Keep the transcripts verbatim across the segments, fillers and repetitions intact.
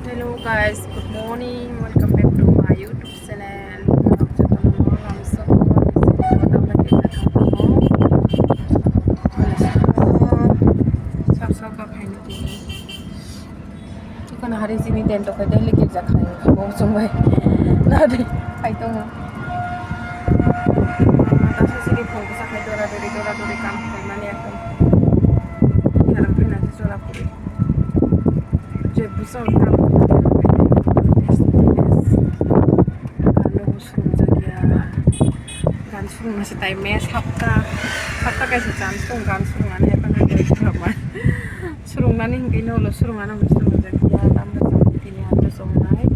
Hello guys, good morning. Welcome back to my YouTube channel. Jotono lamsok o channel o tamni kisa thangkamo. Sab sab ka phaini tini. Chikon hari chini tent o khai daily girja khai. Bo chumbai. Nadi khai tongo. Mata sasiri phone kisa khai dora dori dora dori kam khai mani ekdom. Yaram phina se chora puri. Je busol kam. Gano bo surung jakya. Gan surung masa tai mes hapta. Hapta kaisa chance tong gan surung ani hapta kaisa surung ma. Surung nani hingke no lo surung ano surung jakya. Tamda surung tini hapta songnai.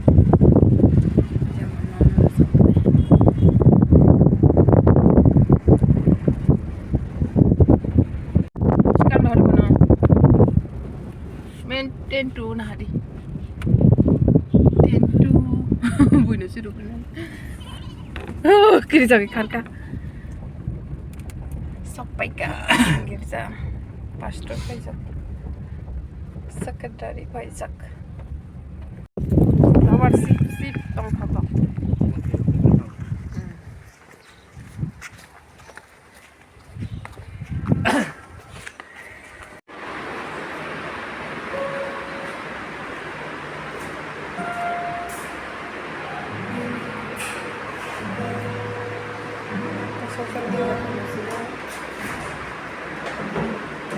Chikan bahar kono. Men ten to nahari. Ten to. Buino suru kono. Oh, kiri jagi kharka. Sopaika. Girja. Pastor paijak. Secretary paijak. Tower sip sip tong thapa.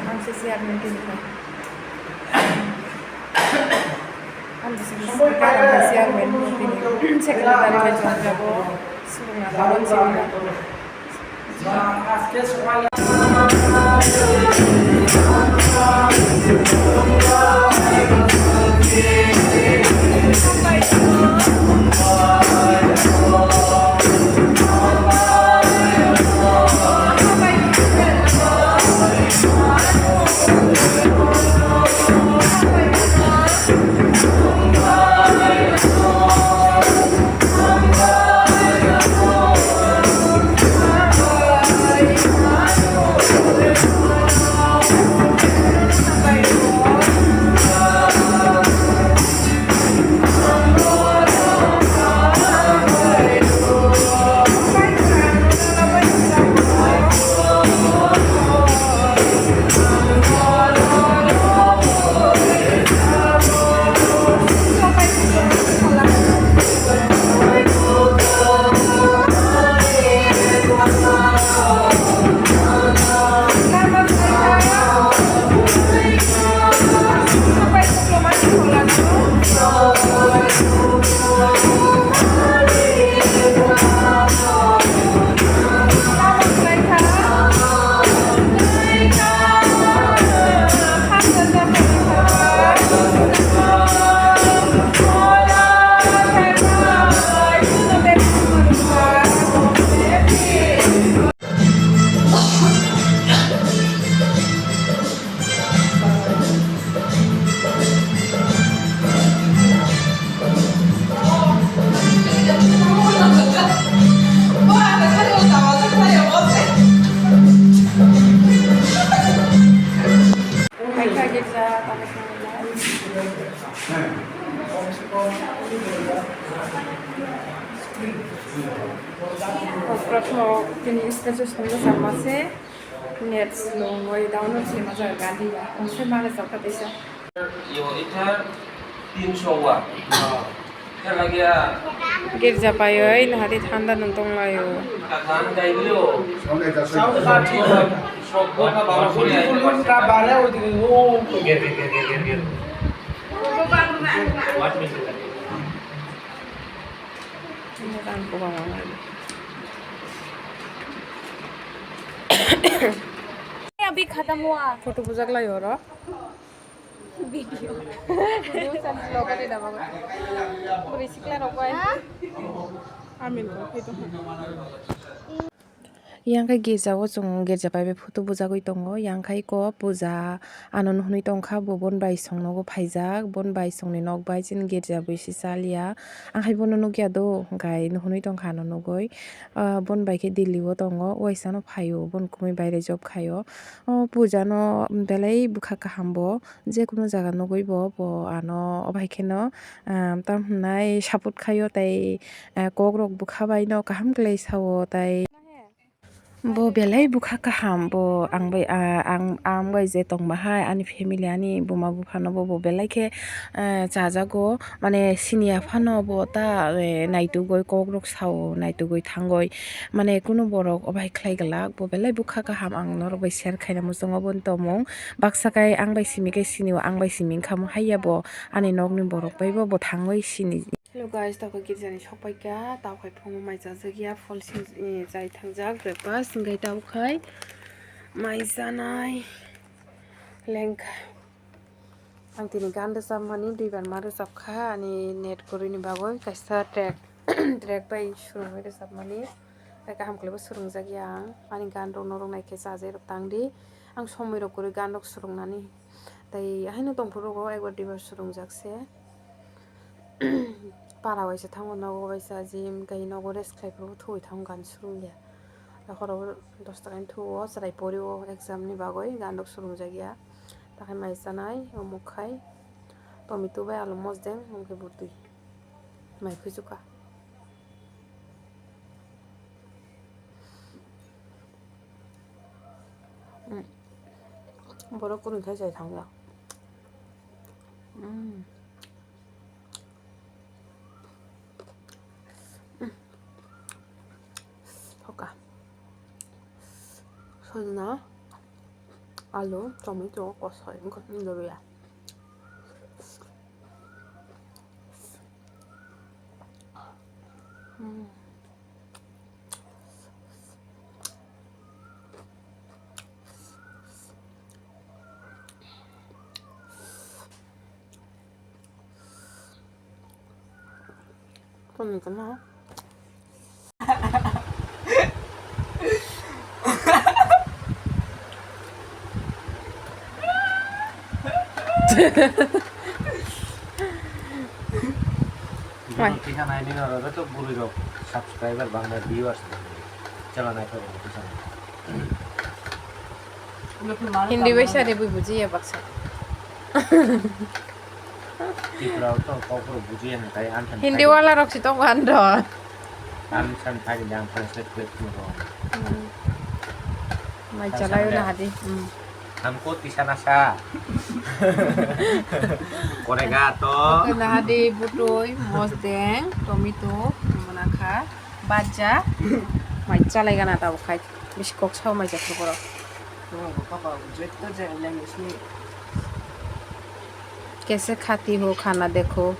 Ang se chairman tini kha. Ang se speaker, ang se chairman tini. Secretary bai chwng jago. Swrwngna tabuk swrwngna. Prothom tini status nungwi sama se net slowngwi download se ma jaga gadi ya. Ang se mare jokha tisa. Yo, ita tinso wa. Kelagia. Girja paioi, nahari thanda nung tonglaio. Katan gailio. Ka bare o ding o. Ger, ger, ger, ger, ger, ger. What means that? Abi khata mua. Photo bujak lai oro. Video. Video channel logo de dabo. Buri sikla rok bai. Amin ko itu. Yang khe girja o chwng girja bai bai photo bujagwi tongo. Yang khai kok puja ano nuhunwi tongkha, bo bon bai song nogo phaijak, bon bai songni nok bai chini girja bwsi chalia. Ang hai bono nukya do, hwnkhe nuhunwi tongkha ano nugwi. Ah, bon bai khe Delhi o tongo, waisa no phaio, bon kumui baire job khaio. O puja no belai bwkha kaham bo, je kunu jaga nugwi bo, bo ano o bai kheno, ah, tam hwnai support khaio tei, ah, kok rok bwkha bai no kaham kwlai sao tei. Bo belai bwkha kaham, bo ang bai, ah, ang, ang bai je tongma hai, ani family, ani buma bupha no bo, bo belai khe, eh, chajago, mane siniya phano bo ta, eh, naitugwi kok rok sao, naitugwi thangwi, mane kunu borok obo hai khlai glak, bo belai bwkha kaham, ang norok bai share khaina muchungo boni tongmung. Baksa kai ang bai simi khe sinio, ang bai simi wngkha mo haiya bo, ani nokni borok bai bo, bo thangwi sini. Hello guys, tokha girjani sokpaikha, tao khai phungo mai chajakya, phol sing, eh, chai thangjak, breakfast, hingkhai tao khai mai chanai lengkha. Ang tini gan rwchapmani duibar ma rwchapkha, ani net kwrwini bagwi kaisa track, track bai swrwngwi rwchapmani. Tei kaham khlaibo swrwngjakya ang, ani gan rok norok naikhe chajai rok tangdi, ang somoi rok kwrwi gan rok swrwngnani. Tei haino tongphuru rogo ekbar duibar swrwngjak se. Para waisa thango, nogo waisa gym, tei nogo rest khlai phuru thwi thango, gan swrwngya. Horo dos taka ni thuo chwrai pori o exam ni bagwi gan rok swrwngjakya. Takhai mai chanai, omo khai tomato bai alu mosdeng, omo khe bwtwi mai phuichukha. Mm. Borok kwrwi khai chai thangya. Mm. Mm. Thoka. Sojna, alu, tomato, kosoi, wngkha, wngkha ya. Mm. Toni kana. Joto tikha nai nini oro joto bwrwi rok subscriber bangma viewers channel naithok rok. Hindi bai sa de bui bujiya baksa. Tripura o to kokborok bujiya hwnkhe ang khe Hindi wala rok si tongo ano. Ang san phai de ang translate khlai phunuk rw. Mai chalai na hadi. Hamko tisa nasa. Korega to. Nahadi butui, mosdeng, tomato, manakha, baja. Mai chalai gana tabo khai. Bisi kok sao mai jakha borok. Kaise khati ho khana dekho.